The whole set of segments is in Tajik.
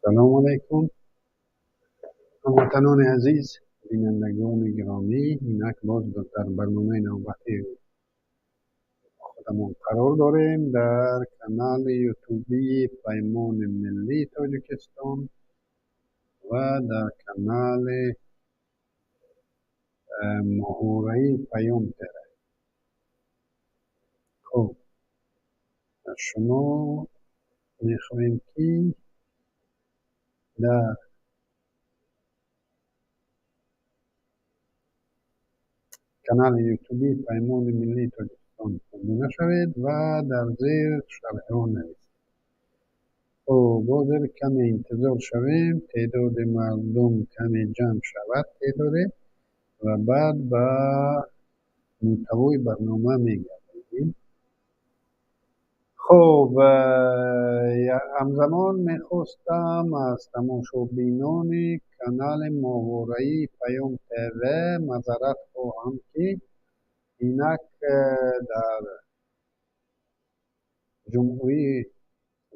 Салому алайкум, ҳамватанони азиз, бинандагони гиромӣ. Инак боз дар барномаи навбатии худамон қарор дорем дар канали ютубии Паймони миллии Тоҷикистон ва дар канали моҳвораи Паём ТВ. Хуб, шумо мехоҳем, ки дар канали ютубии Паймони миллии Тоҷикистон обуна шавед ва дар зер шарҳҳо нависед. Хуб, ҳозир каме интизор шавем, теъдоди мардум каме ҷамъ шавад теъдоде, ва баъд ба мӯҳтавои барнома мегардем. Хуб, ҳамзамон мехостам аз тамошобинони канали моҳвораии Паём ТВ маъзарат хоҳам, ки инак дар Ҷумҳурии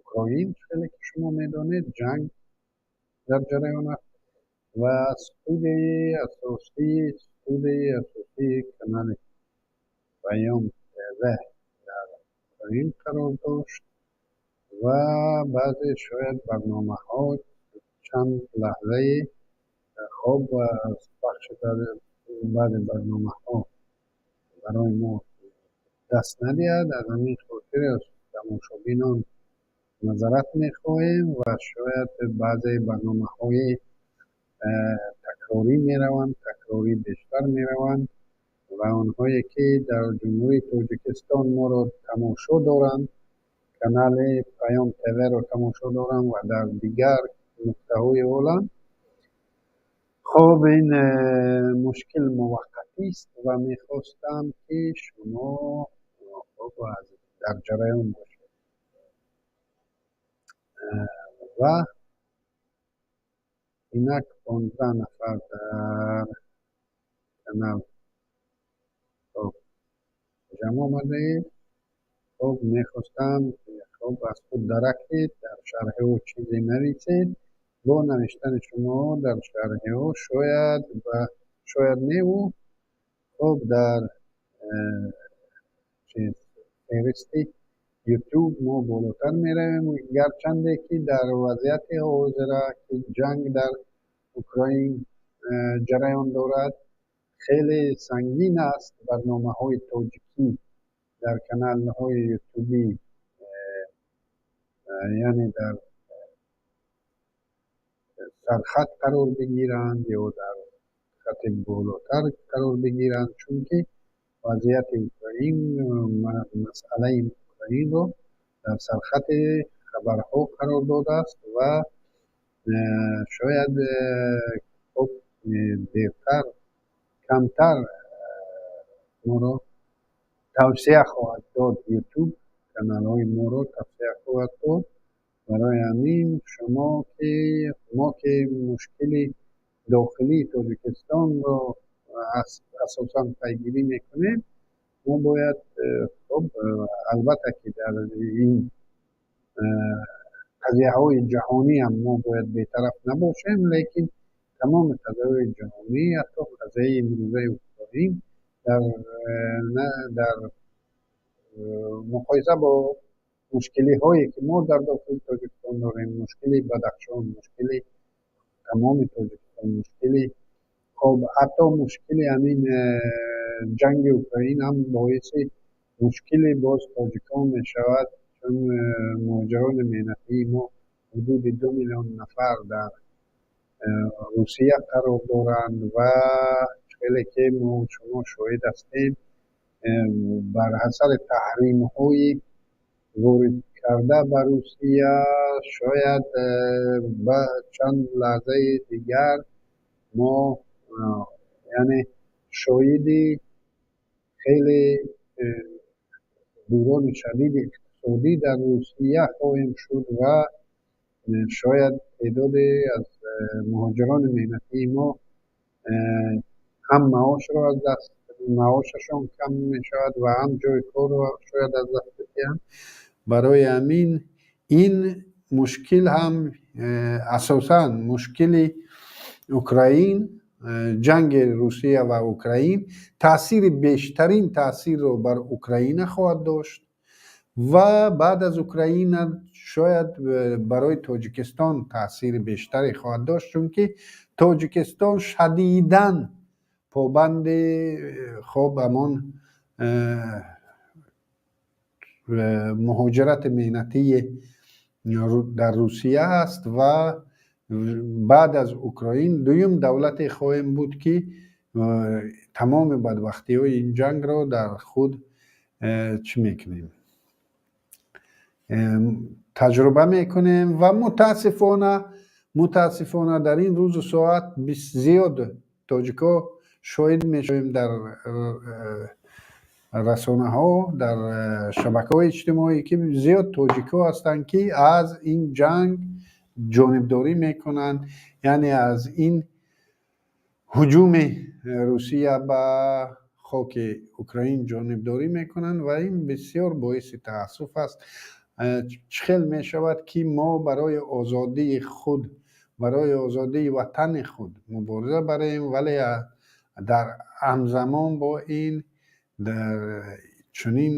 Украин, хеле ки шумо медонед, ҷанг дар ҷараён аст ва студияи асосии канали Паём ТВ дар Украин қарор дошт ва баъзе шояд барномаҳо чанд лаҳзаи хоб аз пахши баъзе барномаҳо барои мо даст надиҳад. Аз ҳамин хотир аз тамошобинон маъзарат мехоҳем ва шояд баъзе барномаҳои такрорӣ мераванд, такрорӣ бештар мераванд ва онҳое ки дар Ҷумҳурии Тоҷикистон моро тамошо доранд, канали Паём ТВ-ро тамошо доранд ва дар дигар нуқтаҳои олам, хуб, ин мушкил муваққатист ва мехостам, ки шумо хуб дар ҷараён бошед. Ва инак 15 нафар дар канал, хуб, ҷамъ омадаед. Хуб, мехостам, хуб, аз худ дарак диҳед, дар шарҳҳо чизе нависед. Бо навиштани шумо дар шарҳҳо шояд ва шояд неву, хуб, дар чиз феҳристи Ютуб мо болотар меравем, гарчанде ки дар вазъияти ҳозира, ки ҷанг дар Украин ҷараён дорад, хеле сангин аст барномаҳои тоҷикӣ дар каналҳои ютубӣ, яъне дар сархат қарор бигиранд ё дар хати болотар қарор бигиранд, чунки вазъияти Украин, масъалаи Украинро дар сархати хабарҳо қарор додааст ва шояд, хуб, дертар, камтар моро тавсия хоҳад дод, Ютуб каналҳои моро тавсия хоҳад дод. Барои ҳамин шумо ки мо ки мушкили дохилии Тоҷикистонро асосан пайгирӣ мекунем, мо бояд, хуб, албатта ки дар ин қазияҳои ҷаҳонӣ ҳам мо бояд бетараф набошем, лекин тамоми қазияҳои ҷаҳонӣ, ҳатто қазияи имрӯзаи Украин дар муқоиса бо мушкилиҳое ки мо дар дохили Тоҷикистон дорем, мушкили Бадахшон, мушкили тамоми Тоҷикистон, мушкили, хоб, ҳатто мушкили ҳамин ҷанги Украин ҳам боиси мушкили боз тоҷикон мешавад, чун муҳоҷирони меҳнатии мо ҳудуди 2 миллион нафар дар Русия қарор доранд ва хеле ки мо шумо шоҳид ҳастем, бар асари таҳримҳои ворид карда ба Русия шояд ба чанд лаҳзаи дигар мо, яъне, шоҳиди хеле буҳрони шадиди иқтисодӣ дар Русия хоҳем шуд ва шояд теъдоде аз муҳоҷирони меҳнатии мо ҳам маошро аз даст, маошашон кам мешавад ва ҳам ҷои корро шояд аз даст бидиҳанд. Барои ҳамин ин мушкил ҳам Асосан мушкили Украин, ҷанги Русия ва Украин таъсири бештарин таъсирро бар Украина хоҳад дошт ва баъд аз Украина шояд барои Тоҷикистон таъсири бештаре хоҳад дошт, чунки Тоҷикистон шадидан побанди хоб ҳамон муҳоҷирати меҳнатии дар Русия аст ва баъд аз Украин дуюм давлате хоҳем буд, ки тамоми бадбахтиҳои ин ҷангро дар худ чӣ мекунем, таҷруба мекунем. Ва мутаассифона дар ин рӯзу соат зиёд тоҷикҳо шоҳид мешавем дар расонаҳо, дар шабакаҳои иҷтимоӣ, ки зиёд тоҷикҳо ҳастанд, ки аз ин ҷанг ҷонибдорӣ мекунанд, яъне аз ин ҳуҷуми Русия ба хоки Украин ҷонибдорӣ мекунанд ва ин бисёр боиси таассуф аст. Чӣ хел мешавад, ки мо барои озодии худ, барои озодии ватани худ мубориза барем, вале дар ҳамзамон бо ин дар чунин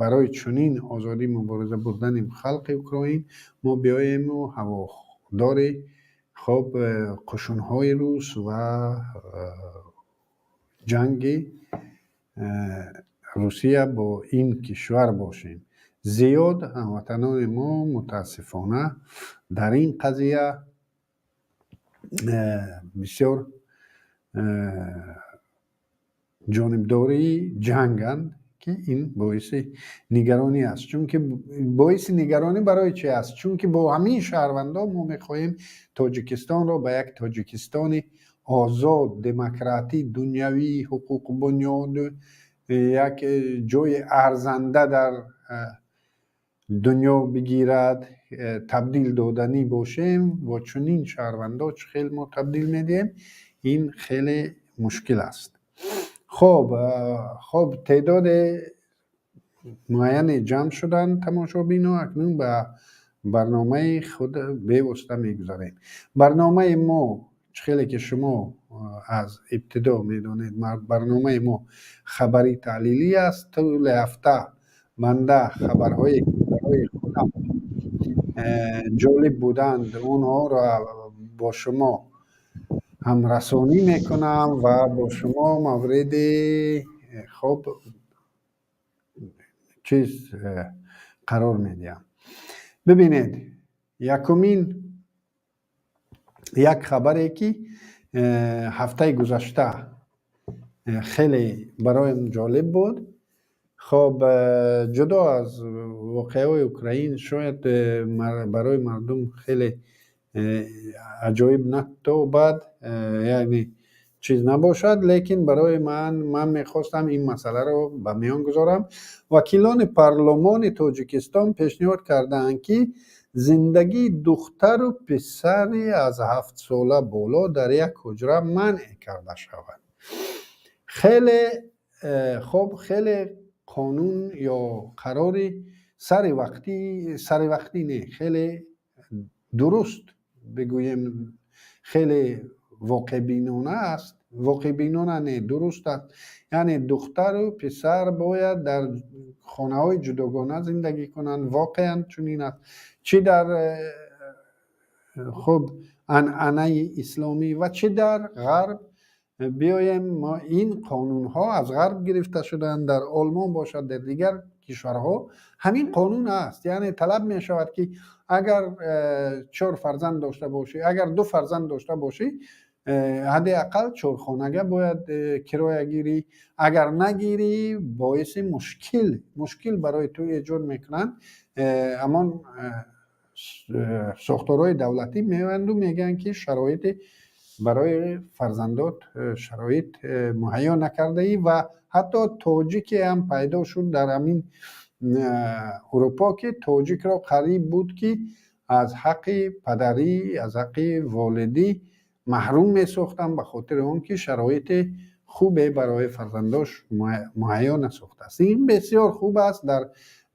барои чунин озодӣ мубориза бурдани халқи Украин мо биёему ҳаводори хоб қушунҳои рус ва ҷанги Русия бо ин кишвар бошем? Зиёд ҳамватанони мо мутаассифона дар ин қазия бисёр ҷонибдории ҷанганд, ки ин боиси нигаронӣ аст. Чунки боиси нигаронӣ барои чи аст? Чунки бо ҳамин шаҳрвандон мо мехоҳем Тоҷикистонро ба як Тоҷикистони озод, демократӣ, дунявӣ, ҳуқуқбунёд, як ҷои арзанда дар дунё бигирад, табдил доданӣ бошем. Бо чунин шаҳрвандо чӣ хел мо табдил медиҳем? Ин хеле мушкил аст. Хоб, теъдоди муайяне ҷамъ шуданд тамошобино. Акнун ба барномаи худ бевосита мегузарем. Барномаи мо, чӣ хеле ки шумо аз ибтидо медонед, барномаи мо хабарӣ таҳлилӣ аст. Тӯли ҳафта банда хабарҳое, ки барои худам ҷолиб буданд, онҳоро бо шумо ҳамрасонӣ мекунам ва бо шумо мавриди хоб чиз қарор медиҳам. Бибинед, якумин як хабаре, ки ҳафтаи гузашта хеле бароям ҷолиб буд. Хоб, ҷудо аз воқеаҳои Украин, шояд барои мардум хеле аҷоиб натобад, яъне чиз набошад, лекин барои ман, ман мехостам ин масъаларо ба миён гузорам. Вакилони парлумони Тоҷикистон пешниҳод кардаанд, ки зиндагии духтару писари аз 7 сола боло дар як ҳуҷра манъ карда шавад. Хеле хоб, хеле қонун ё қарори сари вақтӣ, сари вақтӣ не, хеле дуруст бигӯем, хеле воқеъбинона аст. Воқеъбинона не, дуруст аст. Яъне духтару писар бояд дар хонаҳои ҷудогона зиндагӣ кунанд. Воқеан чунин аст, чӣ дар хуб анъанаи исломӣ ва чӣ дар ғарб. Биёем, мо ин қонунҳо аз ғарб гирифта шудаанд. Дар Олмон бошад, дар дигар кишварҳо ҳамин қонун аст. Яъне талаб мешавад, ки агар чор фарзанд дошта бошӣ, агар ду фарзанд дошта бошӣ, ҳадди ақал чорхонага бояд кироя гирӣ. Агар нагирӣ, боиси мушкил барои ту эҷод мекунанд. Ҳамон сохторҳои давлатӣ меоянду мегӯянд, ки шароити барои фарзандот шароит муҳайё накардаӣ. Ва ҳатто тоҷике ҳам пайдо шуд дар ҳамин Урупо, ки тоҷикро қариб буд, ки аз ҳаққи падарӣ, аз ҳаққи волидӣ маҳрум месохтанд, ба хотири он ки шароити хубе барои фарзандош муҳайё насохтааст. Ин бисёр хуб аст дар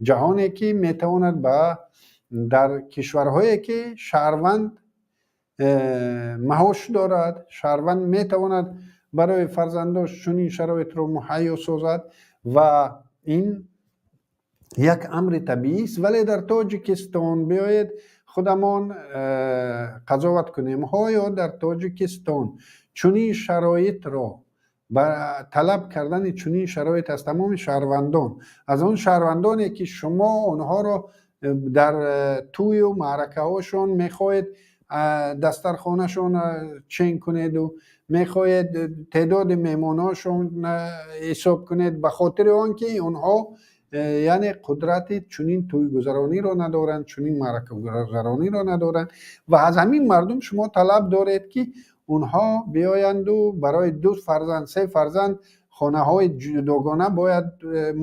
ҷаҳоне, ки метавонад ба Дар кишварҳое ки шаҳрванд маош дорад, шаҳрванд метавонад барои фарзандош чунин шароитро муҳайё созад ва ин як амри табиист. Вале дар Тоҷикистон биёед, худамон қазоват кунем: оё дар Тоҷикистон чунин шароитро, ба талаб кардани чунин шароит аз тамоми шаҳрвандон, аз он шаҳрвандоне ки шумо онҳоро дар тӯю маъракаҳошон мехоҳед дастархонашон чен кунеду мехоҳед теъдоди меҳмонҳошон ҳисоб кунед, ба хотири он ки онҳо яъне қудрати чунин тӯйгузарониро надоранд, чунин маъракагузарониро надоранд, ва аз ҳамин мардум шумо талаб доред, ки онҳо биёянду барои ду фарзанд, се фарзанд хонаҳои ҷудогона бояд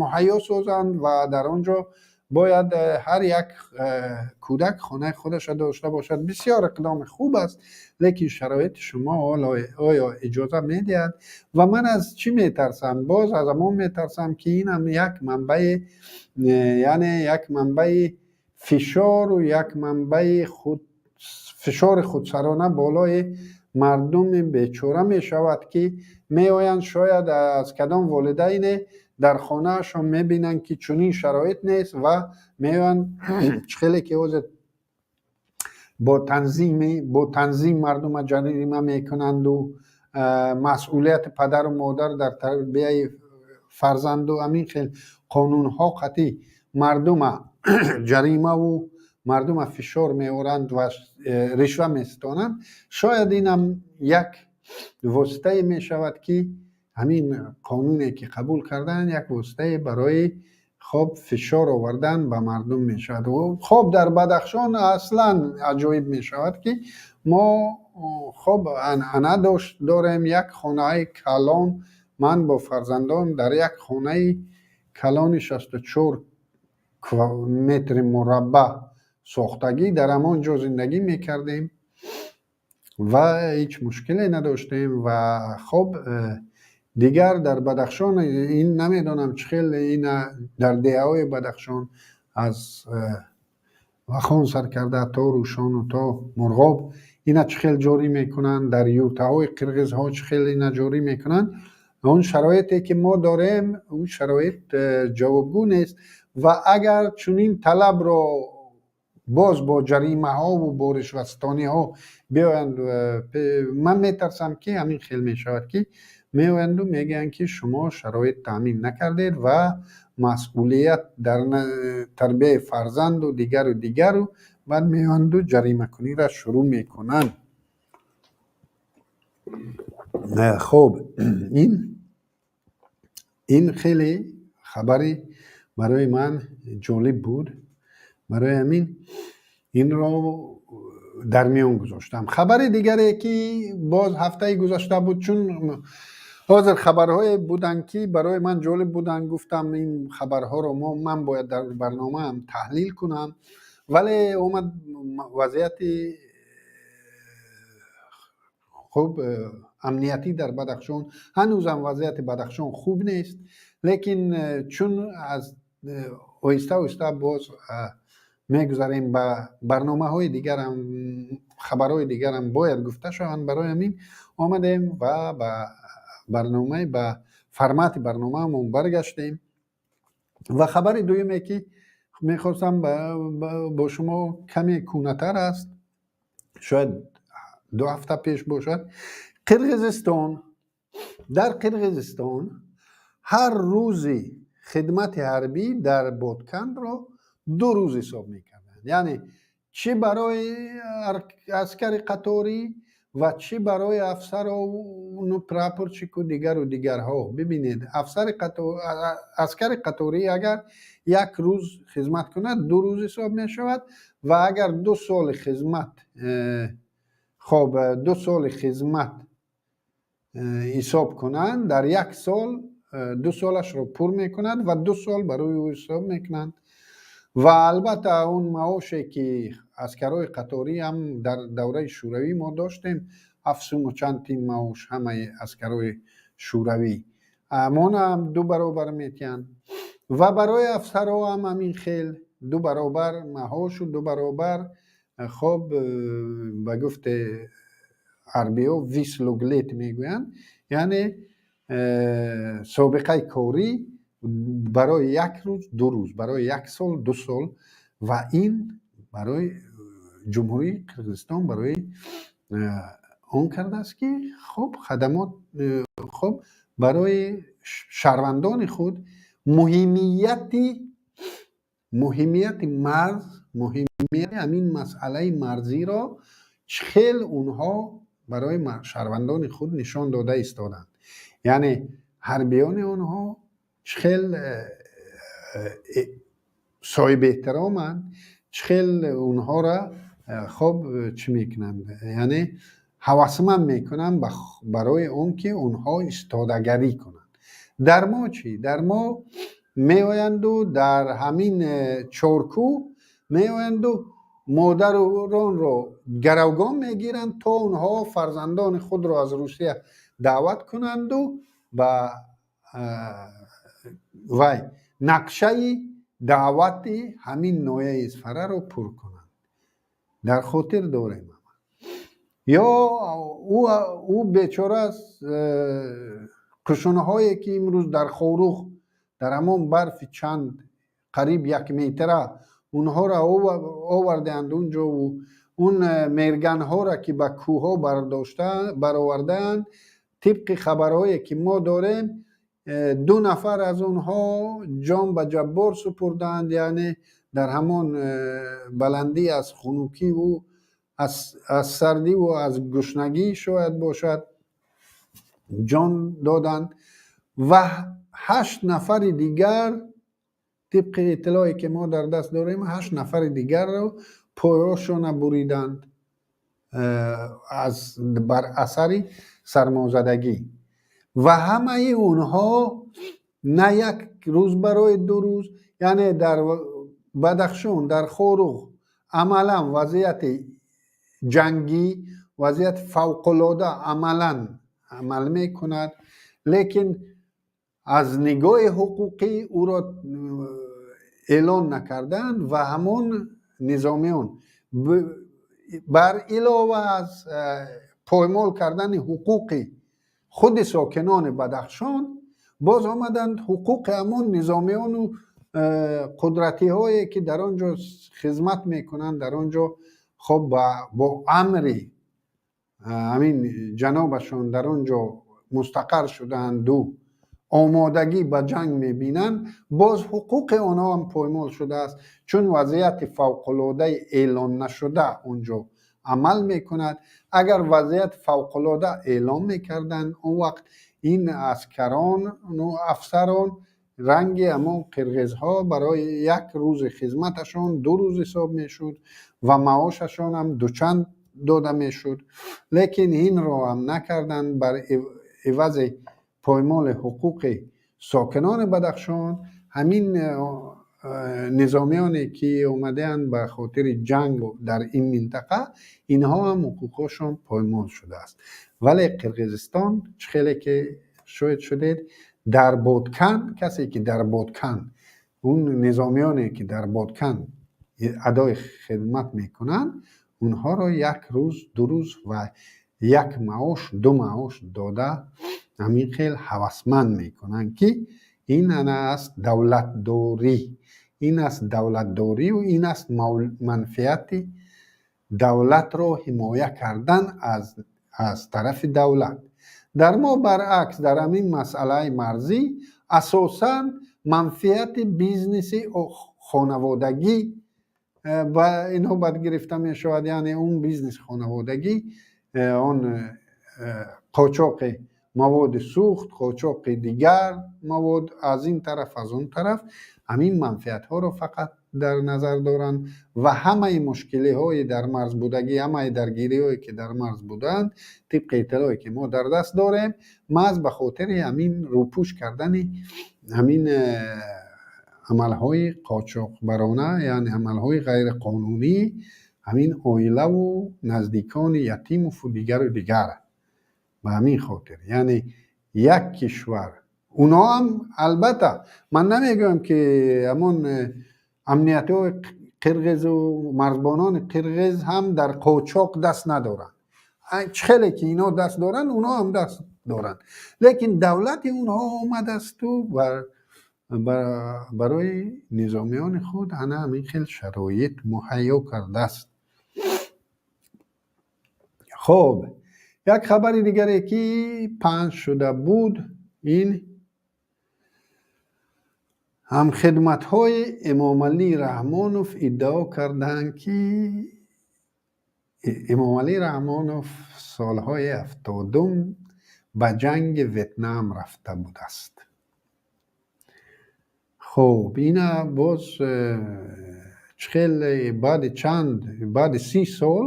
муҳайё созанд ва дар он ҷо бояд ҳар як кӯдак хонаи худашро дошта бошад. Бисёр иқдоми хуб аст, лекин шароити шумо ҳоло оё иҷоза медиҳад? Ва ман аз чӣ метарсам? Боз аз ҳамон метарсам, ки инам як манбаи, яъне як манбаи фишору як манбаи худ фишори худсарона болои мардуми бечора мешавад, ки меоянд, шояд аз кадом волидайне дар хонаашон мебинанд, ки чунин шароит нест, ва меоянд, чӣ хеле ки ҳозир бо танзим мардума ҷарима мекунанду масъулияти падару модар дар тарбияи фарзанду ҳамин хел қонунҳо қатъӣ мардума ҷаримаву мардума фишор меоранд ва ришва меситонанд. Шояд инам як воситае мешавад, ки ҳамин қонуне ки қабул карданд, як воситае барои хоб фишор овардан ба мардум мешавад. Хоб, дар Бадахшон аслан аҷоиб мешавад, ки мо хоб анъана дорем, як хонаи калон. Ман бо фарзандон дар як хонаи калони 64 метри мураббаъ сохтагӣ дар ҳамон ҷо зиндагӣ мекардем ва ҳеҷ мушкиле надоштем. Ва хоб, дигар дар Бадахшон ин намедонам, чӣ хел ина дар деҳаҳои Бадахшон, аз Вахон сар карда то Рӯшону то Мурғоб, ина чӣ хел ҷорӣ мекунанд, дар юртаҳои қирғизҳо чӣ хел ина ҷорӣ мекунанд. Он шароите ки мо дорем, он шароит ҷавобгӯ нест. Ва агар чунин талабро боз бо ҷаримаҳову бо ришватстониҳо биёянд, ман метарсам, ки ҳамин хел мешавад, ки меоянду мегӯянд, ки шумо шароит таъмин накардед ва масъулият дар тарбияи фарзанду дигару дигару, баъд меоянду ҷаримакуниро шурӯъ мекунанд. Хуб, ин хеле хабари барои ман ҷолиб буд, барои ҳамин инро дар миён гузоштам. Хабари дигаре, ки боз ҳафтаи гузашта буд, чун ҳозир хабарҳое буданд, ки барои ман ҷолиб буданд, гуфтам, ин хабарҳоро ман бояд дар барномаам таҳлил кунам. Вале омад вазъияти хуб амниятӣ дар Бадахшон. Ҳанӯзам вазъияти Бадахшон хуб нест, лекин чун аз оҳиста оҳиста боз мегузарем ба барномаҳои дигарам, хабарҳои дигарам бояд гуфта шаванд. Барои ҳамин омадем ва ба барномаи, ба формати барномаамон баргаштем. Ва хабари дуюме, ки мехостам бо шумо, каме кӯнатар аст, шояд 2 ҳафта пеш бошад. Қирғизистон, дар Қирғизистон ҳар рӯзи хидмати ҳарбӣ дар Ботканро 2 рӯз ҳисоб мекарданд, яъне чӣ барои аскари қаторӣ ва чӣ барои афсарону прапорщику дигару дигарҳо. Бибинед, аскари қаторӣ агар як рӯз хизмат кунад, 2 рӯз ҳисоб мешавад ва агар 2 соли хизмат, хоб, 2 соли хизмат ҳисоб кунанд, дар як сол 2 солашро пур мекунад ва 2 сол барои ӯ ҳисоб мекунанд. Ва албатта он маоше, ки аскарҳои қаторӣ ҳам дар давраи Шӯравӣ мо доштем, 7 суму чанд тин маош ҳамаи аскарҳои шӯравӣ, ҳамонам ду баробар метиҳанд ва барои афсарҳо ҳам ҳамин хел. Ду баробар маошу ду баробар, хоб, ба гуфти арбиҳо, выслуга лет мегӯянд, яъне собиқаи корӣ барои як рӯз, 2 рӯз, барои як сол, 2 сол. Ва ин барои Ҷумҳурии Қирғизистон барои он кардааст, ки, хуб, хадамот, хуб, барои шаҳрвандони худ муҳимияти марз, муҳимияти ҳамин масъалаи марзиро чӣ хел онҳо барои шаҳрвандони худ нишон дода истоданд, яъне ҳарбиёни онҳо чӣ хел соҳиби эҳтироманд, чӣ хел онҳоро, хоб, чӣ мекунанд, яъне ҳавасманд мекунанд барои он ки онҳо истодагарӣ кунанд. Дар мо чӣ? Дар мо меоянду дар ҳамин чоркӯҳ меоянду модаронро гаравгон мегиранд, то онҳо фарзандони худро аз Русия даъват кунанду ба вай нақшаи даъвати ҳамин ноҳияи Исфараро пур кунанд. Дар хотир дорем. Ё ӯ бечора қушунҳое, ки имрӯз дар Хоруғ, дар ҳамон барфи чанд, қариб 1 метра, онҳоро овардаанд унҷову он мерганҳоро, ки ба кӯҳҳо баровардаанд, тибқи хабарҳое, ки мо дорем, ду нафар аз онҳо ҷон ба ҷаббор супурдаанд, яъне дар ҳамон баландӣ аз хунукиву аз сардиву аз гушнагӣ шояд бошад, ҷон доданд. Ва ҳашт нафари дигар, тибқи иттилоъе, ки мо дар даст дорем, ҳашт нафари дигарро пойҳошона буриданд бар асари сармозадагӣ. Ва ҳамаи онҳо на як рӯз, барои 2 рӯз, яъне дар Бадахшон, дар Хоруғ амалан вазъияти ҷангӣ, вазъияти фавқулода амалан амал мекунад, лекин аз нигоҳи ҳуқуқӣ ӯро эълон накардаанд. Ва ҳамон низомиён бар илова аз поймол кардани ҳуқуқи худи сокинони Бадахшон, боз омаданд ҳуқуқи ҳамон низомиёну қудратиҳое, ки дар он ҷо хизмат мекунанд, дар он ҷо, хоб, бо амри ҳамин ҷанобашон дар он ҷо мустақар шудаанду омодагӣ ба ҷанг мебинанд, боз ҳуқуқи онҳо ҳам поймол шудааст, чун вазъияти фавқулодаи эълон нашуда он ҷо амал мекунад. Агар вазъияти фавқулода эълон мекарданд, он вақт ин аскарону афсарон ранги ҳамон қирғизҳо барои як рӯзи хизматашон 2 рӯз ҳисоб мешуд ва маошашон ҳам дучанд дода мешуд. Лекин инро ҳам накарданд. Бар ивази поймоли ҳуқуқи сокинони Бадахшон, ҳамин низомиёне, ки омадаанд ба хотири ҷанг дар ин минтақа, инҳо ҳам ҳуқуқҳошон поймол шудааст. Вале Қирғизистон, чӣ хеле ки шоҳид шудед, дар Боткан касе, ки дар Боткан, он низомиёне, ки дар Боткан адои хидмат мекунанд, онҳоро як рӯз, 2 рӯз ва як маош, ду маош дода, ҳамин хел ҳавасманд мекунанд, ки ин ана аст давлатдорӣ, ин аст давлатдорию ин аст манфиати давлатро ҳимоя кардан аз тарафи давлат. Дар мо баръакс, дар ҳамин масъалаи марзӣ асосан манфиати бизнеси хонаводагӣ ба инобат гирифта мешавад, яъне он бизнеси хонаводагӣ, он қочоқи маводи сӯхт, қочоқи дигар мавод аз ин тараф, аз он тараф, ҳамин манфиатҳоро фақат дар назар доранд. Ва ҳамаи мушкилиҳои дар марз будагӣ, ҳамаи даргириҳое, ки дар марз буданд, тибқи иттилоъе, ки мо дар даст дорем, маҳз ба хотири ҳамин рӯпӯш кардани ҳамин амалҳои қочоқбарона, яъне амалҳои ғайриқонунӣ ҳамин оилаву наздикони Ятимову дигару дигар. Ба ҳамин хотир, яъне як кишвар, онҳо ҳам, албатта, ман намегӯям, ки ҳамон Амниятҳои қирғизу марзбонони қирғиз ҳам дар қочоқ даст надоранд. Чӣ хеле ки ино даст доранд, онҳо ҳам даст доранд, лекин давлати онҳо омадасту барои низомиёни худ ана ҳамин хел шароит муҳайё кардааст. Хоб, як хабари дигаре, ки паҳн шуда буд, ин ҳамхидматҳои Эмомалӣ Раҳмонов иддао карданд, ки Эмомалӣ Раҳмонов солҳои 70-ум ба ҷанги Ветнам рафта будааст. Хуб, ина боз чӣ хел баъди чанд, баъди 30 сол,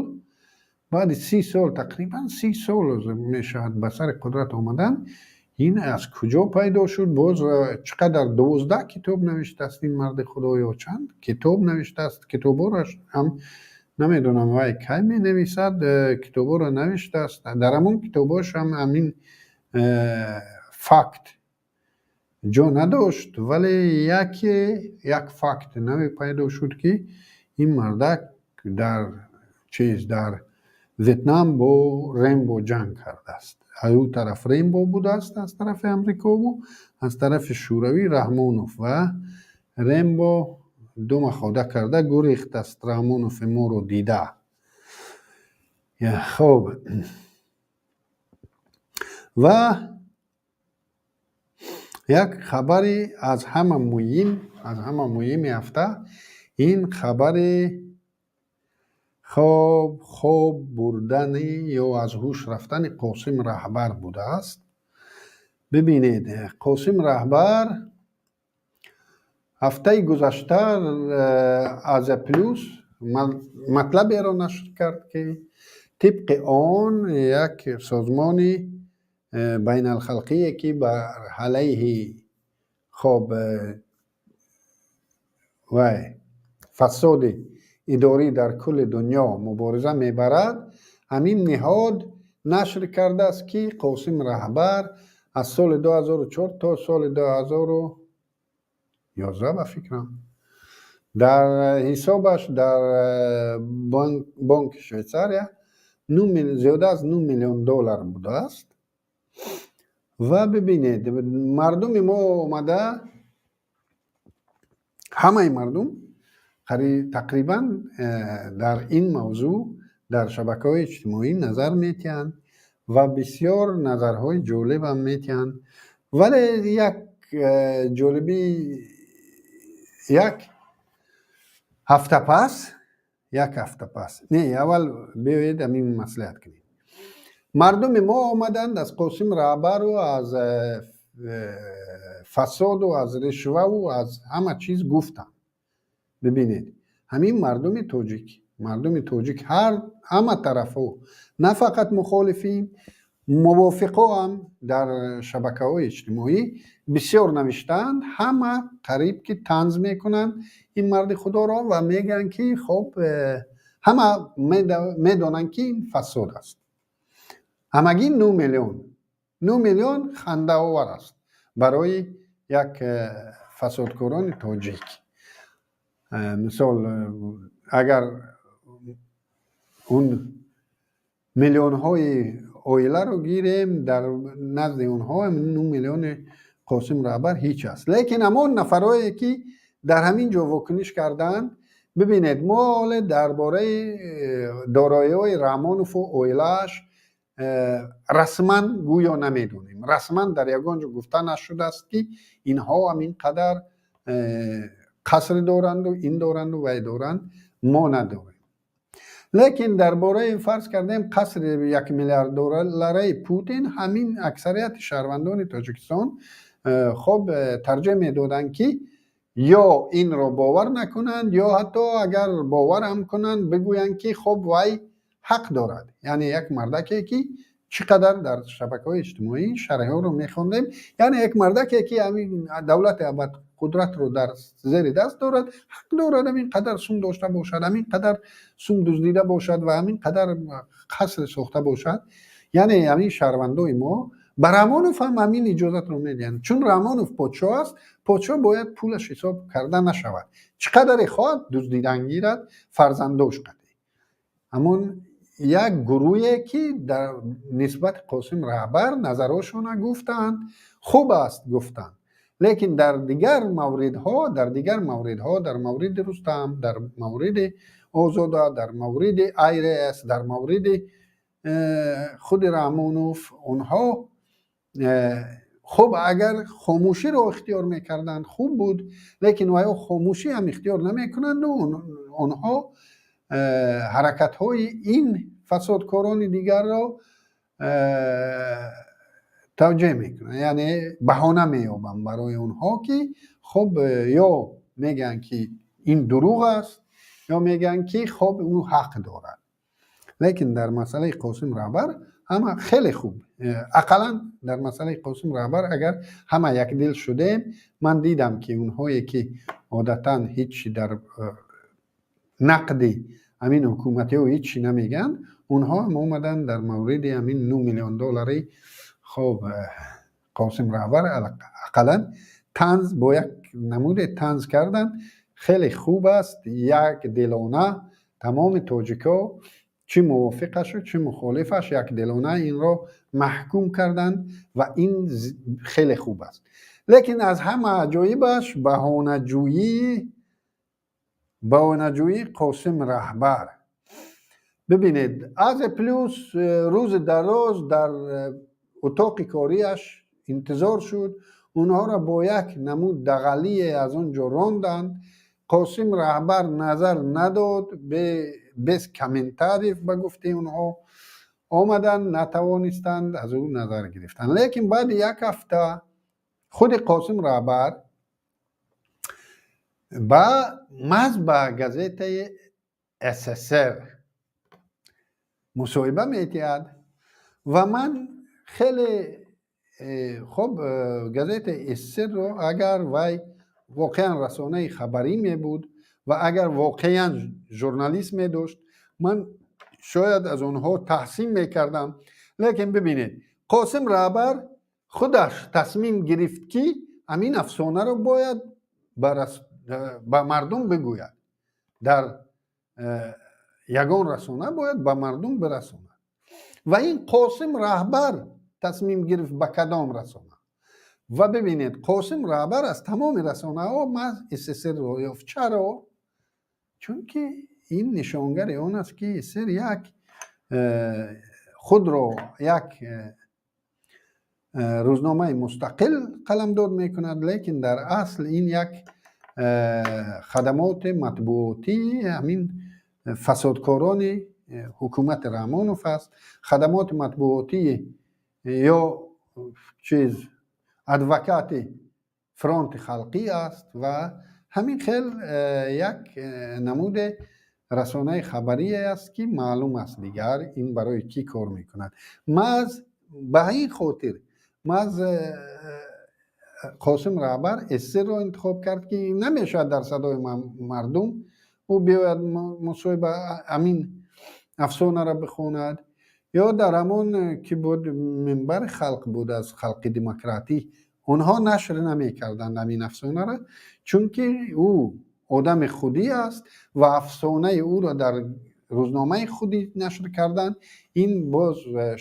баъди 30 сол, тақрибан 30 сол мешавад ба сари қудрат омадан, ин аз куҷо пайдо шуд? Боз чӣ қадар, 12 китоб навиштааст ин марди худоё, чанд китоб навиштааст, китобҳоро ҳам намедонам вай кай менависад, китобҳоро навиштааст. Дар ҳамон китобҳош ҳам ҳамин факт ҷо надошт, вале яке як факт наве пайдо шуд, ки ин мардак дар чиз, дар Ветнам бо Рембо ҷанг кардааст. Аз ӯ тараф Рембо будааст, аз тарафи Амрикову аз тарафи Шӯравӣ Раҳмонов, ва Рембо дума хода карда гурехтааст, Раҳмонови моро дида. Хоб, ва як хабари аз ҳама муҳим, аз ҳама муҳими ҳафта, ин хабари хоб бурдани ё аз ҳуш рафтани Қосим Раҳбар будааст. Бибинед, Қосим Раҳбар ҳафтаи гузашта Азия Плюс матлаберо нашр кард, ки тибқи он як созмони байналхалқие, ки бар алайҳи хоб вай фасоди идорӣ дар кулли дунё мубориза мебарад, ҳамин ниҳод нашр кардааст, ки Қосим Раҳбар аз соли 2004 то соли 2011, ба фикрам, дар ҳисобаш дар бонки Швейтсария зиёда аз 9 миллион доллар будааст. Ва бибинед, мардуми мо омада, ҳамаи мардум тақрибан дар ин мавзӯъ дар шабакаҳои иҷтимоӣ назар метиҳанд ва бисёр назарҳои ҷолибам метиҳанд. Вале як ҷолибӣ, як ҳафта пас, як ҳафта пас не, аввал биёед ҳамин маслиҳат кунем. Мардуми мо омаданд, аз Қосим Раҳбару аз фасоду аз ришваву аз ҳама чиз гуфтанд. Бибинед, ҳамин мардуми тоҷик, мардуми тоҷик ҳар ҳама тарафҳо, на фақат мухолифин, мувофиқо ҳам дар шабакаҳои иҷтимоӣ бисёр навиштаанд. Ҳама қариб ки танз мекунанд ин марди худоро ва мегӯянд, ки хоб, ҳама медонанд, ки ин фасод аст. Ҳамагӣ 9 миллион, 9 миллион хандаовар аст барои як фасодкорони тоҷик. Мисол, агар он миллионҳои оиларо гирем, дар назди онҳо 9 миллиони Қосим Раҳбар ҳеҷ аст. Лекин ҳамон нафарое, ки дар ҳамин ҷо вокуниш карданд, бибинед, мо ҳоле дар бораи дороиҳои Раҳмонову оилааш расман гӯё намедонем. Расман дар ягон ҷо гуфта нашудааст, ки инҳо ҳамин қадар қаср доранду, ин доранду, вай доранд, мо надорем. Лекин дар бораи, фарз кардем, қасри 1 миллиард доллараи Путин, ҳамин аксарияти шаҳрвандони Тоҷикистон хоб тарҷеҳ медоданд, ки ё инро бовар накунанд, ё ҳатто агар бовар ҳам кунанд, бигӯянд, ки хоб, вай ҳақ дорад. Яъне як мардаке, ки чӣ қадар дар шабакаҳои иҷтимоӣ шарҳҳоро мехондем, яъне як мардаке, ки ҳамин давлати абадқудратро дар зери даст дорад, ҳақ дорад ҳамин қадар сум дошта бошад, ҳамин қадар сум дуздида бошад ва ҳамин қадар қаср сохта бошад. Яъне ҳамин шаҳрвандои мо Ба Раҳмонов ҳам ҳамин иҷозатро медиҳанд, чун Раҳмонов подшоҳ аст. Подшоҳ бояд пулаш ҳисоб карда нашавад, чӣ қадаре хоҳад, дуздидан гирад, фарзандош қатӣ. Ҳамон як гурӯҳе, ки дар нисбати Қосим Раҳбар назарҳошона гуфтанд, хуб аст гуфтанд, лекин дар дигар мавридҳо, дар мавриди Рустам, дар мавриди Озода, дар мавриди Айрс, дар мавриди худи Раҳмонов онҳо хуб, агар хомӯширо ихтиёр мекарданд, хуб буд, лекин вайҳо хомӯшӣ ҳам ихтиёр намекунанду онҳо ҳаракатҳои ин фасодкорони дигарро тавҷеҳ мекунанд, яъне баҳона меёбанд барои онҳо, ки хуб, ё мегӯянд, ки ин дурӯғ аст, ё мегӯянд, ки хоб, ӯ ҳақ дорад. Лекин дар масъалаи Қосим Раҳбар ҳама хеле хуб, ақаллан дар масъалаи Қосим Раҳбар агар ҳама якдил шудем. Ман дидам, ки онҳое, ки одатан ҳеҷ дар нақди ҳамин ҳукуматиҳо ҳеҷ намегӯянд, онҳо ҳам омаданд дар мавриди ҳамин 9 миллион доллари хоб Қосим Раҳбар ақаллан танз, бо як намуде танз карданд. Хеле хуб аст, як дилона тамоми тоҷикҳо, чӣ мувофиқашу, чӣ мухолифаш, якдилона инро маҳкум карданд ва ин хеле хуб аст. Лекин аз ҳама аҷоибаш баҳонаҷӯии Қосим Раҳбар. Бибинед, Азия Плюс рӯзи дароз дар утоқи кориаш интизор шуд, онҳоро бо як намуд дағалие аз он ҷо ронданд. Қосим Раҳбар назар надод, без комментариев, ба гуфтаи онҳо. Омаданд, натавонистанд аз ӯ назар гирифтанд. Лекин баъди як ҳафта худи Қосим Раҳбар ба маҳз ба газетаи СССР мусоҳиба медиҳад ва ман хеле хоб, газетаи СССРро агар вай воқеан расонаи хабарӣ мебуд ва агар воқеан журналист медошт, ман шояд аз онҳо таҳсин мекардам. Лекин бибинед, Қосим Раҳбар худаш тасмим гирифт, ки ҳамин афсонаро бояд ба мардум бигӯяд, дар ягон расона бояд ба мардум бирасонад. Ва ин Қосим Раҳбар тасмим гирифт ба кадом расона. Ва бибинед, Қосим Раҳбар аз тамоми расонаҳо маҳз СССРро ёфт. Чаро? Чунки ин нишонгари он аст, ки СССР як худро як рӯзномаи мустақил қаламдод мекунад, лекин дар асл ин як хадамоти матбуотии ҳамин фасодкорони ҳукумати Раҳмонов аст, хадамоти матбуотии ё чиз, адвокати Фронти Халқӣ аст. Ва ҳамин хел як намуде расонаи хабарие аст, ки маълум аст дигар ин барои кӣ кор мекунад. Маҳз ба ин хотир маҳз Қосим Раҳбар СССРро интихоб кард, ки намешавад дар Садои мардум ӯ биёяд, мусоҳиба, ҳамин афсонаро бихонад, ё дар ҳамон ки буд, Минбари халқ буд, аз Халқи Демократӣ, онҳо нашр намекарданд ҳамин афсонаро, чунки ӯ одами худӣ аст ва афсонаи ӯро дар рӯзномаи худӣ нашр карданд, ин боз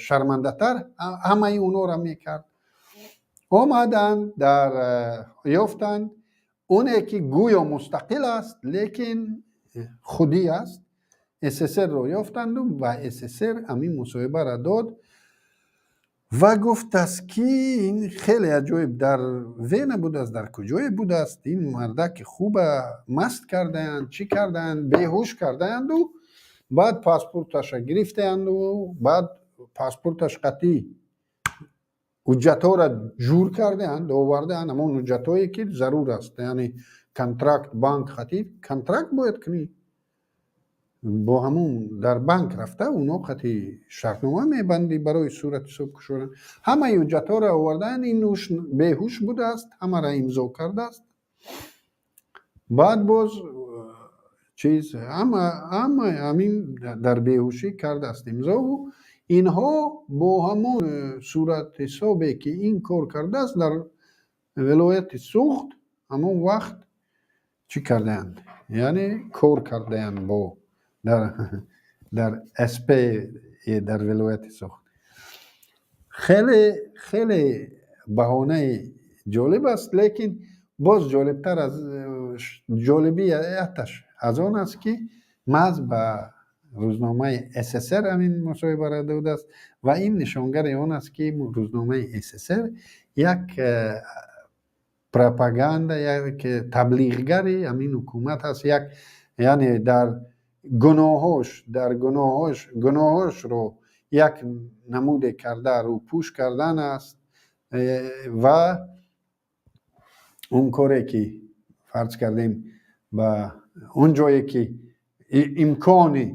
шармандатар ҳамаи онҳоро мекард. Омаданд, дар ёфтанд оне, ки гӯё мустақил аст, лекин худӣ аст. СССРро ёфтанду ба СССР ҳамин мусоҳибаро дод ва гуфтааст, ки ин хеле аҷоиб, дар Вена будааст, дар куҷое будааст, ин мардаки хуба маст кардаанд, чӣ кардаанд, беҳуш кардаанду баъд паспорташа гирифтаанду баъд паспорташ қатъӣ ҳуҷҷатҳоро ҷур кардаанд, овардаанд, ҳамон ҳуҷҷатҳое, ки зарур аст, яъне контракт, банк қатъӣ контракт бояд кунӣ бо ҳамун, дар банк рафта оно қатъи шартнома мебандӣ барои сурати ҳисоб кушодан. Ҳамаи ҳуҷҷатҳоро овардаанд, ин беҳуш будааст, ҳамаро имзо кардааст. Баъд боз чиз, ҳама ҳамин дар беҳушӣ кардааст имзову. Инҳо бо ҳамон суратҳисобе, ки ин кор кардааст дар вилояти Суғд, ҳамон вақт чӣ кардаанд, яъне кор кардаанд бо дар СП дар вилояти Суғд. Хеле хеле баҳонаи ҷолиб аст, лекин боз ҷолибтар аз ҷолибияташ аз он аст, ки маҳз ба рӯзномаи СССР ҳамин мусоҳибаро додааст ва ин нишонгари он аст, ки рӯзномаи СССР як пропаганда, як таблиғгари ҳамин ҳукумат аст, як яъне дар гуноҳош гуноҳошро як намуде карда рӯпӯш кардан аст ва он коре, ки фарз кардем, ба он ҷое, ки имкони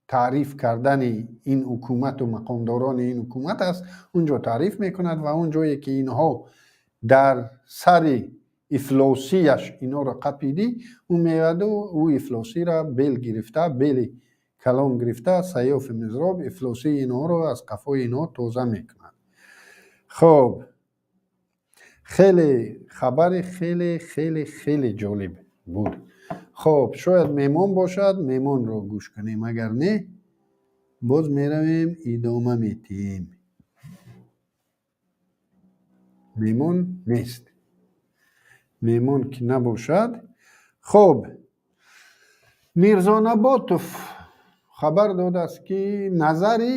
таъриф кардани ин ҳукумату мақомдорони ин ҳукумат аст, он ҷо таъриф мекунад ва он ҷое, ки инҳо дар сари ифлосияш инҳоро қапидӣ, ӯ меояду ӯ ифлосиро бел гирифта, бели калон гирифта, Саёфи мизроб ифлосии инҳоро аз қафои инҳо тоза мекунад. Хоб, хеле хабари хеле хеле хеле ҷолиб буд. Хоб, шояд меҳмон бошад, меҳмонро гӯш кунем, агар не, боз меравем, идома медиҳем. Меҳмон нест. Меҳмон ки набошад, хоб, Мирзонаботов хабар додааст, ки назари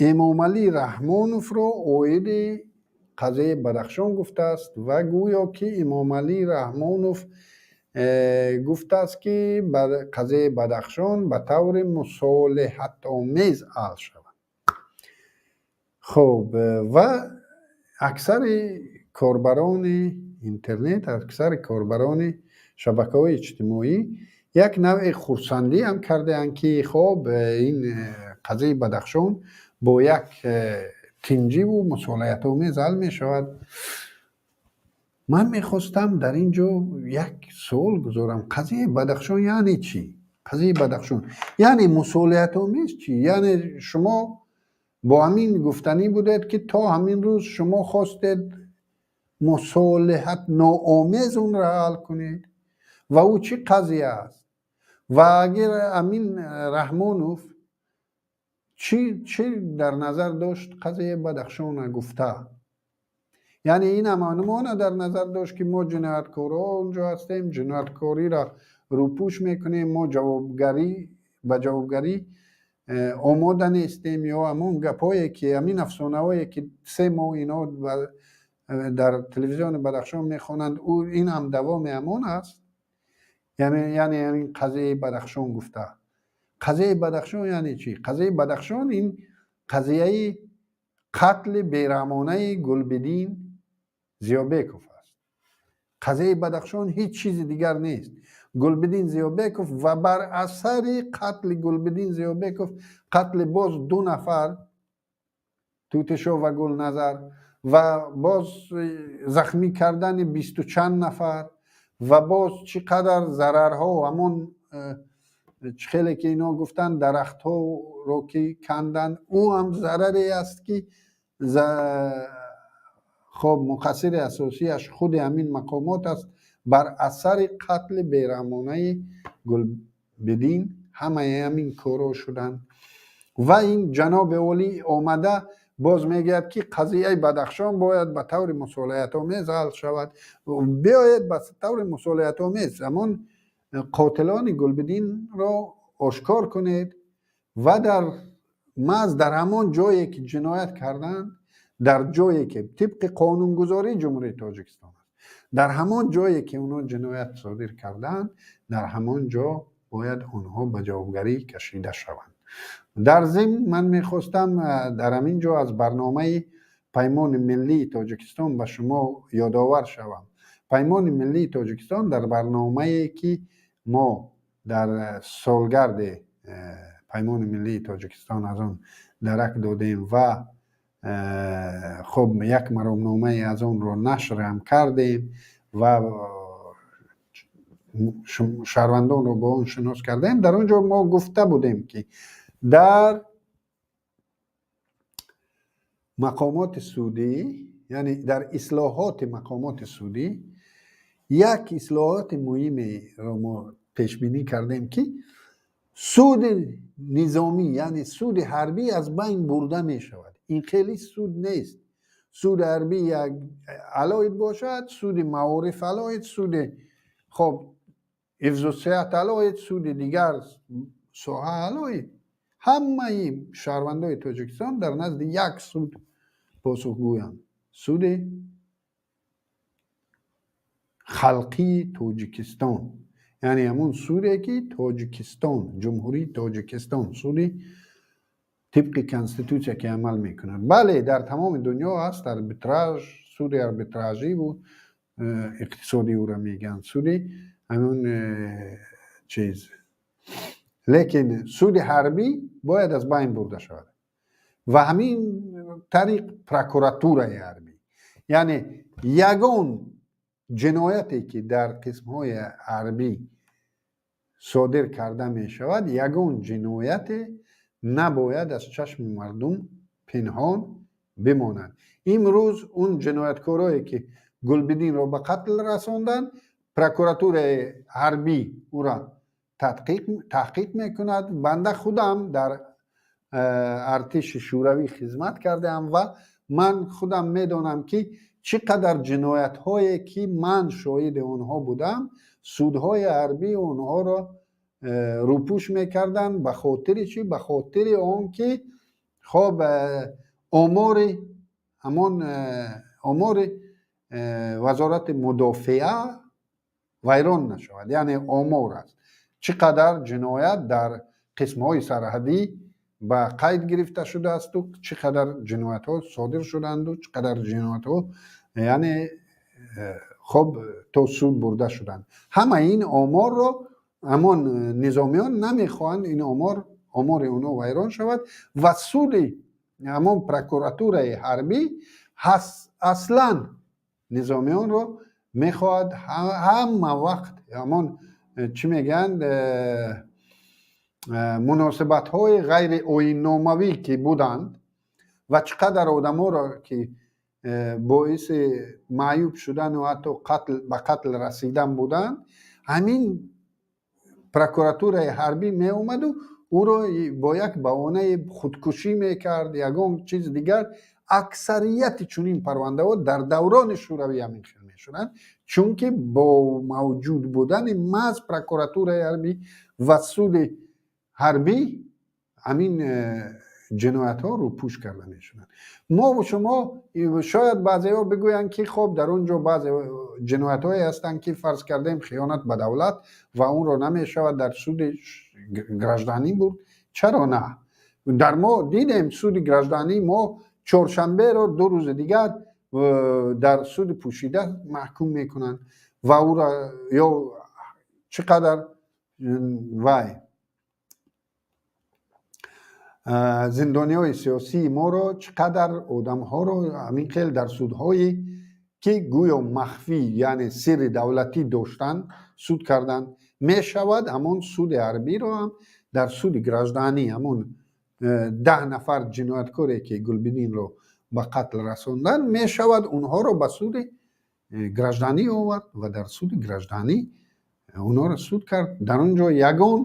Эмомалӣ Раҳмоновро оиди қазияи Бадахшон гуфтааст ва гӯё ки Эмомалӣ Раҳмонов гуфтааст, ки қазияи Бадахшон ба таври мусолиҳатомез ҳал шавад. Хоб, ва аксари корбарони интернет, аксари корбарони шабакаҳои иҷтимоӣ як навъи хурсандӣ ҳам кардаанд, ки хоб, ин қазияи Бадахшон бо як тинҷиву мусолиҳатомез ҳал мешавад. Ман мехостам дар ин ҷо як суол гузорам: қазияи Бадахшон яъне чӣ? Қазияи Бадахшон яъне мусолиҳатомез чӣ? Яъне шумо бо ҳамин гуфтанӣ будед, ки то ҳамин рӯз шумо хостед мусолиҳат ноомез онро ҳал кунед ва ӯ чӣ қазия аст? Ва агар ҳамин Раҳмонов чӣ дар назар дошт қазияи Бадахшона гуфта? Яъне ин ҳамонамона дар назар дошт, ки мо ҷинояткорҳо онҷо ҳастем, ҷинояткориро рӯпӯш мекунем, мо ҷавобгарӣ ба ҷавобгарӣ омода нестем, ё ҳамон гапҳое, ки ҳамин афсонаҳое, ки 3 моҳ ино дар телевизиони Бадахшон мехонанд, ин ҳам давоми ҳамон аст? Яъне ҳамин қазияи Бадахшон гуфта, қазияи Бадахшон яъне чӣ? Қазияи Бадахшон ин қазияи қатли бераҳмонаи Гулбиддин Зиёбеков аст. Қазияи Бадахшон ҳеҷ чизи дигар нест. Гулбиддин Зиёбеков ва бар асари қатли Гулбиддин Зиёбеков қатли боз ду нафар, Тутишо ва Гулназар, ва боз захмӣ кардани бисту чанд нафар ва боз чӣ қадар зарарҳо, ҳамон чӣ хеле ки ино гуфтанд, дарахтҳоро ки канданд, ӯ ҳам зараре аст, ки хоб, муқассири асосиаш худи ҳамин мақомот аст. Бар асари қатли бераҳмонаи Гулбиддин ҳамаи ҳамин корҳо шуданд ва ин ҷаноби олӣ омада боз мегӯяд, ки қазияи Бадахшон бояд ба таври мусолиҳатомез ҳал шавад. Биёед, ба таври мусолиҳатомез ҳамон қотилони Гулбиддинро ошкор кунед ва дар маҳз дар ҳамон ҷое, ки ҷиноят карданд, дар ҷое, ки тибқи қонунгузории Ҷумҳурии Тоҷикистон аст, дар ҳамон ҷое, ки онҳо ҷиноят содир карданд, дар ҳамон ҷо бояд онҳо ба ҷавобгарӣ кашида шаванд. Дар зимн ман мехостам дар ҳамин ҷо аз барномаи Паймони миллии Тоҷикистон ба шумо ёдовар шавам. Паймони миллии Тоҷикистон дар барномае, ки мо дар солгарди Паймони миллии Тоҷикистон аз он дарак додем ва хоб, як маромномае аз онро нашр ҳам кардем ва шаҳрвандонро бо он шинос кардем, дар он ҷо мо гуфта будем, ки дар Мақомоти судӣ, яъне дар ислоҳоти мақомоти судӣ як ислоҳоти муҳимеро мо пешбинӣ кардем, ки суди низомӣ, яъне суди ҳарбӣ аз байн бурда мешавад. Ин хеле суд нест. Суди ҳарбӣ як алоҳид бошад, суди маориф алоҳид, суди хоб ҳифзусиҳат алоҳид, суди дигар соҳа алоҳид. Ҳамаи шаҳрвандои Тоҷикистон дар назди як суд посухгӯянд, суди халқии Тоҷикистон, яъне ҳамун суде, ки Тоҷикистон, Ҷумҳурии Тоҷикистон, суди тибқи конститутсия, ки амал мекунад. Бале, дар тамоми дунё ҳаст арбитраж, суди арбитраживу иқтисодӣ ӯро мегӯянд, суди ҳамун чиз. Лекин суди ҳарбӣ бояд аз байн бурда шавад ва ҳамин тариқ прокуратураи ҳарбӣ, яъне ягон ҷинояте, ки дар қисмҳои ҳарбӣ содир карда мешавад, ягон ҷинояте набояд аз чашми мардум пинҳон бимонад. Имрӯз он ҷинояткорое, ки Гулбидинро ба қатл расонданд, прокуратураи ҳарбӣ ӯро таҳқиқ мекунад. Банда худам дар артиши Шӯравӣ хизмат кардаам ва ман худам медонам, ки чӣ қадар ҷиноятҳое, ки ман шоҳиди онҳо будам, судҳои ҳарбӣ онҳоро рӯпӯш мекарданд. Ба хотири чӣ? Ба хотири он ки хоб омори ҳамон омори Вазорати мудофиа вайрон нашавад. Яъне омор аст, чӣ қадар ҷиноят дар қисмҳои сарҳадӣ ба қайд гирифта шудаасту чӣ қадар ҷиноятҳо содир шуданду чӣ қадар ҷиноятҳо, яъне хоб то суд бурда шуданд. Ҳама ин оморро ҳамон низомиён намехоҳанд ин омор, омори онҳо вайрон шавад. Ва суди ҳамон прокуратураи ҳарбӣ аслан низомиёнро мехоҳад ҳама вақт ҳамон чӣ мегӯянд, муносибатҳои ғайриоинномавӣ, ки буданд ва чӣ қадар одаморо, ки боиси маъюб шудану ҳатто ба қатл расидан буданд, ҳамин прокуратураи ҳарбӣ меомаду ӯро бо як баҳонаи худкушӣ мекард, ягон чиз дигар. Аксарияти чунин парвандаҳо дар даврони Шӯравӣ ҳамин хел мешуданд, чунки бо мавҷуд будани маҳз прокуратураи ҳарбӣ ва суди ҳарбӣ ҳамин ҷиноятҳо рӯпӯш карда мешуданд. Мову шумо шояд баъзеҳо бигӯянд, ки хоб дар он ҷо баъзе ҷиноятҳое ҳастанд, ки фарз кардем хиёнат ба давлат ва онро намешавад дар суди гражданӣ бурд. Чаро на? Дар мо дидем, суди гражданӣ мо чоршанберо 2 рӯзи дигар дар суди пӯшида маҳкум мекунанд ва ӯро ё чӣ қадар вай зиндониҳои сиёсии моро, чӣ қадар одамҳоро ҳамин хел дар судҳое, ки гӯё махфӣ, яъне сирри давлатӣ доштанд, суд карданд. Мешавад ҳамон суди ҳарбиро ҳам дар суди гражданӣ ҳамон 10 нафар ҷинояткоре, ки Гулбидинро ба қатл расонданд, мешавад онҳоро ба суди гражданӣ овард ва дар суди гражданӣ онҳоро суд кард. Дар он ҷо ягон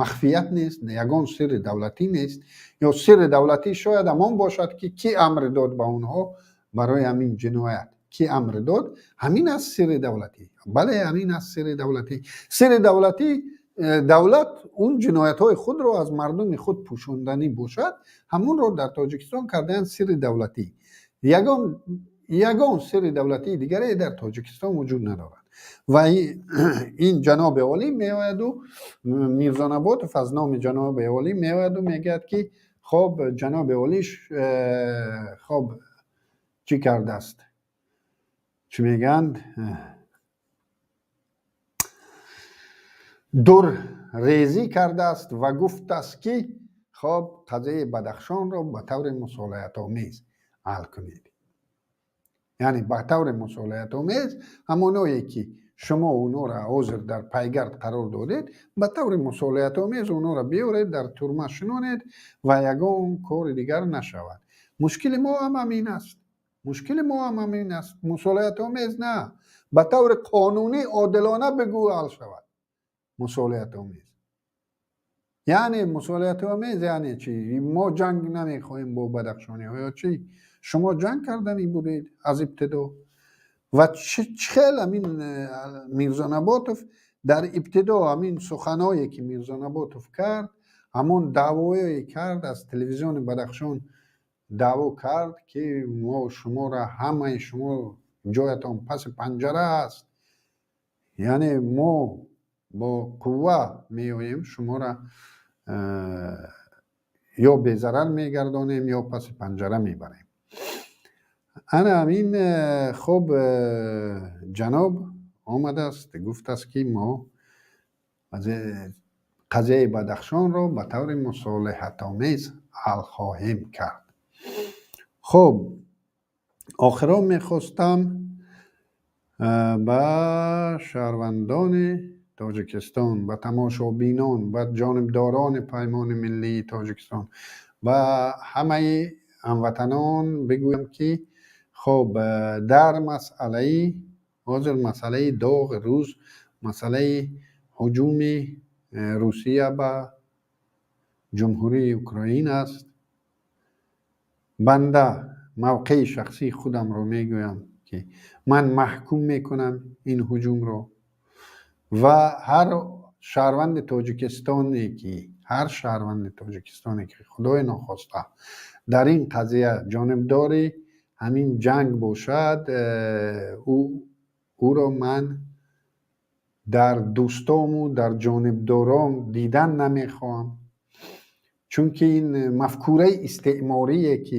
махфият нест, ягон сирри давлатӣ нест. Ё сирри давлатӣ шояд ҳамон бошад, ки кӣ амр дод ба онҳо барои ҳамин ҷиноят, кӣ амр дод, ҳамин аст сирри давлатӣ. Бале, ҳамин аст сирри давлатӣ. Сирри давлатӣ, давлат он ҷиноятҳои худро аз мардуми худ пӯшонданӣ бошад, ҳамонро дар Тоҷикистон кардаанд сирри давлатӣ. Ягон сирри давлатии дигаре дар Тоҷикистон вуҷуд надорад. Ва ин ҷаноби олӣ меояду, Мирзонаботов аз номи ҷаноби олӣ меояду мегӯяд, ки хоб ҷаноби олӣ хоб чӣ кардааст, чӣ мегӯянд, дур резӣ кардааст ва гуфтааст, ки хоб қазияи Бадахшонро ба таври мусолиҳатомез ҳал кунед. Яъне ба таври мусолиҳатомез ҳамоное, ки Шумо онҳоро ҳозир дар пайгард қарор додед, ба таври мусолиҳатомез онҳоро биёред, дар турма шинонед ва ягон кори дигар нашавад. Мушкили мо ҳам ҳамин аст, мушкили мо ҳам ҳамин аст. Мусолиҳатомез на, ба таври қонунӣ, одилона бигӯ, ҳал шавад. Мусолиҳатомез яъне, мусолиҳатомез яъне чӣ? Мо ҷанг намехоҳем бо бадахшониҳо ё чӣ? Шумо ҷанг карданӣ будед аз ибтидо. Ва чӣ хел ҳамин Мирзо Наботов дар ибтидо, ҳамин суханое ки Мирзо Наботов кард, ҳамон даъвое кард, аз телевизиони Бадахшон даъво кард, ки мо шуморо, ҳамаи шумо ҷоятон паси панҷара аст, яъне мо бо қувва меоем, шуморо ё безарар мегардонем, ё паси панҷара мебарем. Ана ҳамин. Хуб, ҷаноб омадааст, гуфтааст, ки мо қазияи Бадахшонро ба таври мусолиҳатомез ҳал хоҳем кард. Хуб, охирон мехостам ба шаҳрвандони Тоҷикистон, ба тамошобинон, ба ҷонибдорони Паймони миллии Тоҷикистон, ба ҳамаи ҳамватанон бигӯям, ки хуб, дар масъалаи ҳозир, масъалаи доғи рӯз, масъалаи ҳуҷуми Русия ба Ҷумҳурии Украин аст. Банда мавқеи шахсии худамро мегӯям, ки ман маҳкум мекунам ин ҳуҷумро ва ҳар шаҳрванди Тоҷикистоне ки, худои нохоста, дар ин қазия ҷонибдори ҳамин ҷанг бошад, ӯро ман дар дӯстому дар ҷонибдором дидан намехоҳам, чунки ин мафкураи истеъморие, ки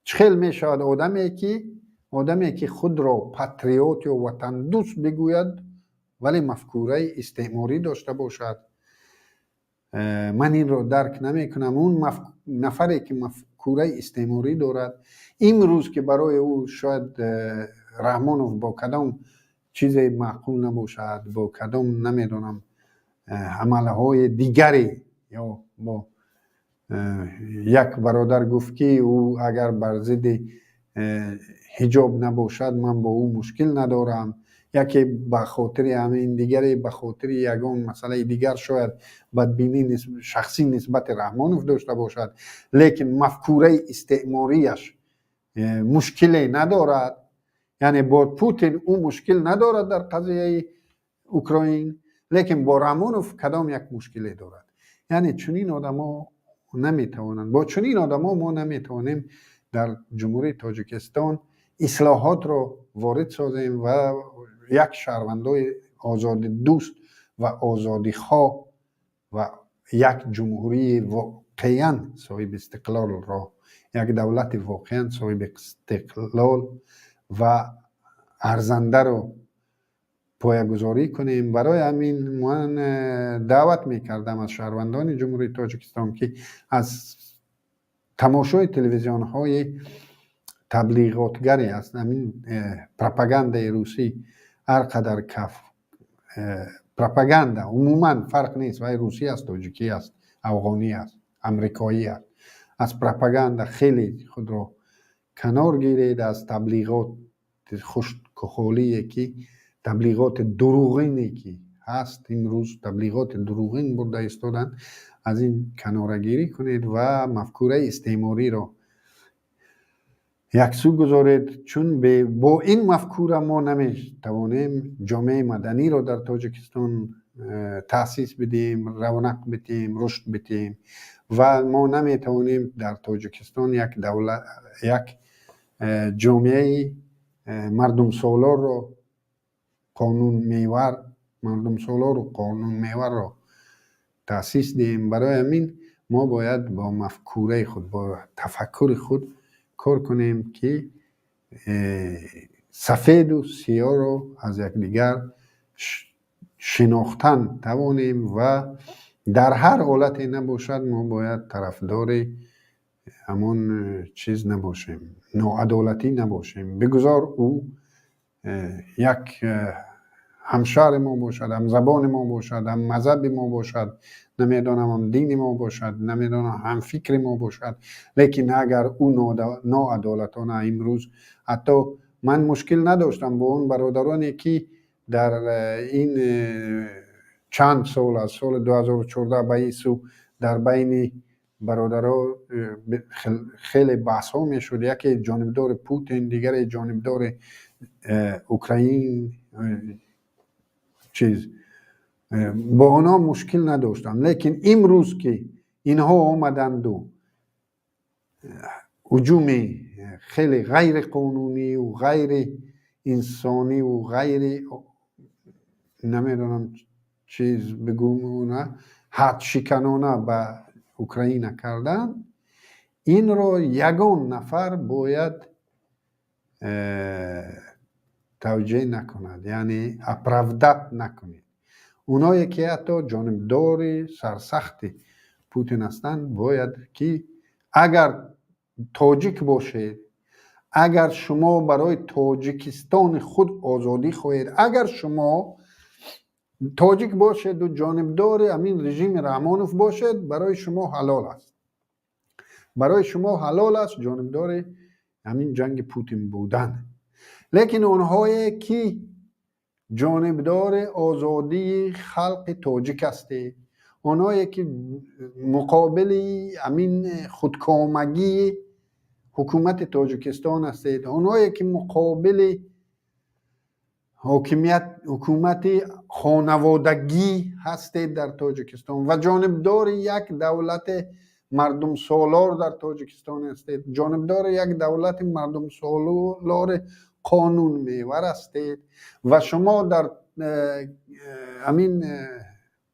чӣ хел мешавад одаме ки худро патриот ё ватандӯст бигӯяд, вале мафкураи истеъморӣ дошта бошад? Ман инро дарк намекунам. Он нафаре ки мафкураи истеъморӣ дорад имрӯз, ки барои ӯ шояд Раҳмонов бо кадом чизе маъқул набошад, бо кадом, намедонам, амалҳои дигаре, ё бо як бародар гуфт, ки ӯ агар бар зидди ҳиҷоб набошад, ман бо ӯ мушкил надорам. Яке ба хотири ҳамин, дигаре ба хотири ягон масъалаи дигар шояд бадбинӣ шахсӣ нисбати Раҳмонов дошта бошад, лекин мафкураи истеъморияш мушкиле надорад. Яъне бо Путин ӯ мушкил надорад дар қазияи Украин, лекин бо Раҳмонов кадом як мушкиле дорад. Яъне чунин одамо наметавонанд, бо чунин одамо мо наметавонем дар Ҷумҳурии Тоҷикистон ислоҳотро ворид созем ва як шаҳрвандои озодидӯст ва озодихоҳ ва як ҷумҳурии воқеан соҳиби истиқлолро, як давлати воқеан соҳиби истиқлол ва арзандаро поягузорӣ кунем. Барои ҳамин ман даъват мекардам аз шаҳрвандони Ҷумҳурии Тоҷикистон, ки аз тамошои телевизионҳои таблиғотгаре аст, ҳамин пропагандаи русӣ, ҳар қадар каф пропаганда умуман фарқ нест, вай русӣ аст, тоҷикӣ аст, афғонӣ аст, амрикоӣ аст, аз пропаганда хеле худро канор гиред, аз таблиғоти хушкхолие ки, таблиғоти дурӯғине ки ҳаст имрӯз, таблиғоти дурӯғин бурда истоданд, аз ин канорагирӣ кунед ва мафкураи истеъмориро яксӯ гузоред, чун бо ин мафкура мо наметавонем ҷомеаи маданиро дар Тоҷикистон таъсис бидиҳем, равнақ бидиҳем, рушд бидиҳем ва мо наметавонем дар Тоҷикистон як давлат, як ҷомеаи мардумсолорро, қонунмевар, мардумсолору қонунмеварро таъсис диҳем. Барои ҳамин мо бояд бо мафкураи худ, бо тафаккури худ кор кунем, ки сафеду сиёҳро аз якдигар шинохтан тавонем ва дар ҳар ҳолате набошад, мо бояд тарафдори ҳамон чиз набошем, ноадолатӣ набошем. Бигузор ӯ як Ҳамшаҳри мо бошад, ҳамзабони мо бошад, ҳам мазҳаби мо бошад, намедонам, ҳам дини мо бошад, намедонам, ҳам фикри мо бошад, лекин агар ӯ ноадолатона имрӯз, ҳатто ман мушкил надоштам бо он бародароне, ки дар ин чанд сол, аз соли 2014 ба ин сӯ, дар байни бародаро хеле баҳсҳо мешуд: яке ҷонибдори Путин, дигаре ҷонибдори Украин. Чиз, бо онҳо мушкил надоштам, лекин имрӯз ки инҳо омаданду ҳуҷуми хеле ғайриқонунию ғайри инсониву ғайри, намедонам, чиз бигӯм, ҳадшиканона ба Украина карданд, инро ягон нафар бояд тавҷеҳ накунад, яъне оправдать накунед. Онҳое ки ҳатто ҷонибдори сарсахти Путин ҳастанд, бояд ки агар тоҷик бошед, агар шумо барои Тоҷикистони худ озодӣ хоҳед, агар шумо тоҷик бошеду ҷонибдори ҳамин режими Раҳмонов бошед, барои шумо ҳалол аст, барои шумо ҳалол аст ҷонибдори ҳамин ҷанги Путин будан. Лекин онҳое ки ҷонибдори озодии халқи тоҷик ҳастед, онҳое ки муқобили ҳамин худкомагии ҳукумати Тоҷикистон ҳастед, онҳое ки муқобили ҳокимият, ҳукумати хонаводагӣ ҳастед дар Тоҷикистон ва ҷонибдори як давлати мардумсолор дар Тоҷикистон ҳастед, ҷонибдори як давлати мардумсолори қонунмевар ҳастед ва шумо дар ҳамин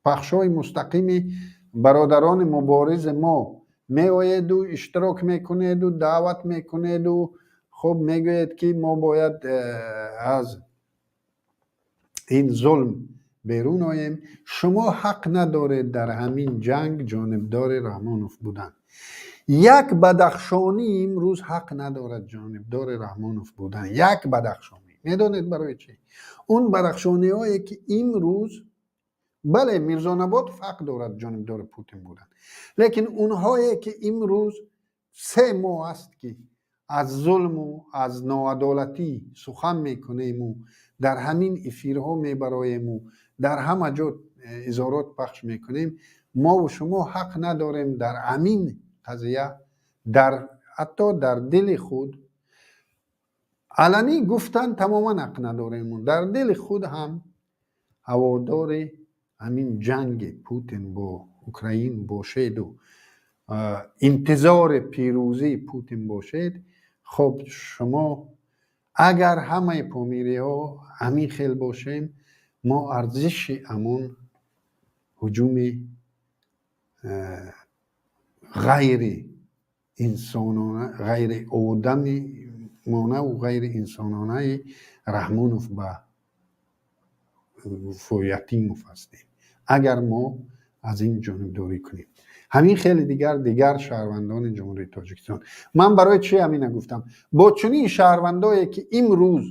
пахшҳои мустақими бародарони муборизи мо меоеду иштирок мекунеду даъват мекунеду, хуб, мегӯед, ки мо бояд аз ин зулм берун оем, шумо ҳақ надоред дар ҳамин ҷанг ҷонибдори Раҳмонов будан. Як бадахшонӣ имрӯз ҳақ надорад ҷонибдори Раҳмонов будан. Як бадахшонӣ. Медонед барои чӣ? Он бадахшониҳое ки имрӯз, бале, Мирзонаботов ҳақ дорад ҷонибдори Путин будан, лекин онҳое ки имрӯз 3 моҳ аст, ки аз зулму аз ноадолатӣ сухан мекунему, дар ҳамин эфирҳо мебароему, дар ҳама ҷо изҳорот пахш мекунем, мову шумо ҳақ надорем дар ҳамин қазия дар ҳатто дар дили худ аланӣ гуфтан тамоман ҳақ надорем, дар дили худ ҳам ҳаводори ҳамин ҷанги Путин бо Украин бошеду интизори пирӯзии Путин бошед. Хоб, шумо агар ҳамаи помириҳо ҳамин хел бошем, мо арзиши ҳамон ҳуҷуми ғайри инсонона, ғайри одамонаву ғайри инсононаи Раҳмонов ба Ятимов ҳастем, агар мо аз ин ҷонибдорӣ кунем. Ҳамин хеле дигар шаҳрвандони Ҷумҳурии Тоҷикистон. Ман барои чӣ ҳамина гуфтам? Бо чунин шаҳрвандое ки имрӯз,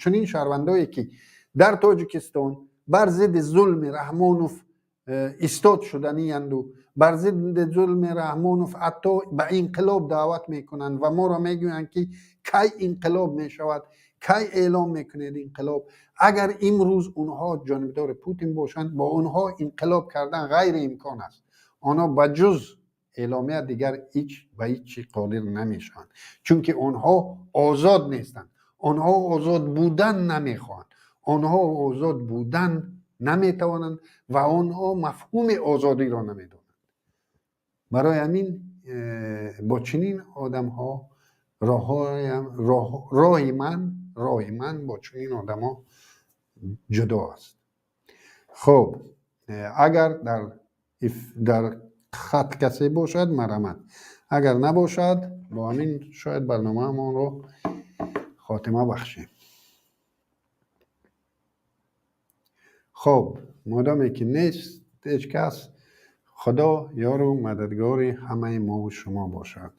чунин шаҳрвандое ки дар Тоҷикистон бар зидди зулми Раҳмонов истод шуданиянду бар зидди зулми Раҳмонов ҳатто ба инқилоб даъват мекунанд ва моро мегӯянд, ки кай инқилоб мешавад, кай эълом мекунед инқилоб, агар имрӯз онҳо ҷонибдори Путин бошанд, бо онҳо инқилоб кардан ғайриимкон аст. Онҳо ба ҷуз эъломия дигар ҳеҷ ба ҳеҷ чӣ қодир намешаванд, чунки онҳо озод нестанд, онҳо озод будан намехоҳанд, онҳо озод будан наметавонанд ва онҳо мафҳуми озодиро намедонанд. Барои ҳамин бо чунин одамҳо роҳи ман бо чунин одамҳо ҷудо аст. Хуб, агар дар хат касе бошад, марҳамат, агар набошад, бо ҳамин шояд барномаамонро хотима бахшем. Хуб, модоме ки нест ҳеҷ кас, Худо ёру мададгори ҳамаи мову шумо бошад.